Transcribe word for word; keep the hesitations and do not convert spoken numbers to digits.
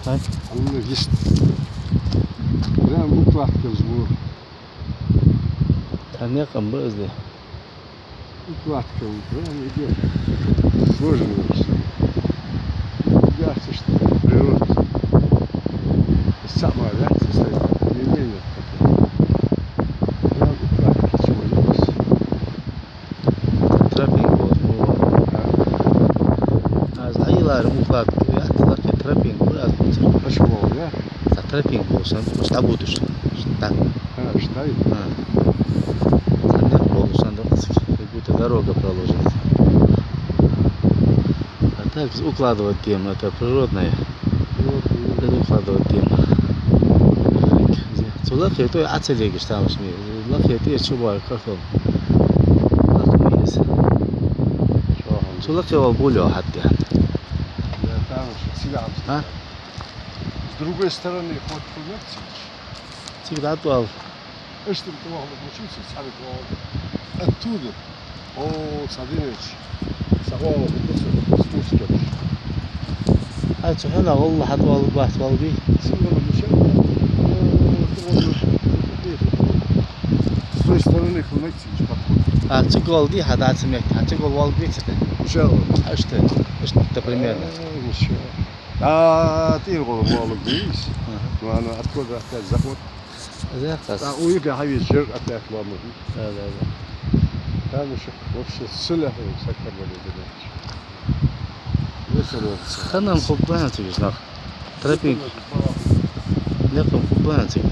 Амма йист. Прям укладка из во. Цхьа никъ ба из де. Укладка из во. Прям идёт. Сложно вообще. Ясно, что природа. Сама, да, состоит. Не менее. Прям укладка чего-нибудь. Тропинка болаш мо. Аз Ӏайилара укладка яц, лакхе тропинка ба, аз бувцар. Аша боху, да? Цхьа тропинка болаш санна, муш дӀабуташ. Так. А, штай? А. Цхьа никъ болаш санна, как будто дорога проложена. А так, укладывать дем, это природное. Природное. Это укладывать дем. Цу лакхе тӀа Ӏа ца легаш тамаш ме. Лакхе тӀа чу бой картол. Лакха ма еза. Цу лакхе вал булё хьатта. Я там уж цига. А? С другой стороны, хоть кулак цидиш. Цига дӀатӀавала. Иштта тӀавахалургва шуца, цхьана тӀавахалургва. Оттуда. О, цхьа динарча. Цхьа гӀолла хӀу ца спуск еш. Ай, цу хьанна гӀолла хьатӀавала бахьт вала бий? Символ мишен? О, тӀавахалургва. С той стороны хьунак цинча подход. А, цига гӀолла дий хьа дац мехка? Хьа цига гӀолла вала бий цига? Мишен? А, иштта. Иштта примерно. Э, мишен. А, тӀера гӀолла вала бий из? Ага. Ну, она откуда опять заход? Заход. А, уйга хьавиз жер опять ламу. Да, да, да. Там ещё вообще целях сакхар вале динарча. Весело. Ханам хуббан цига нах. Тропинка. Никъ хуббан цига.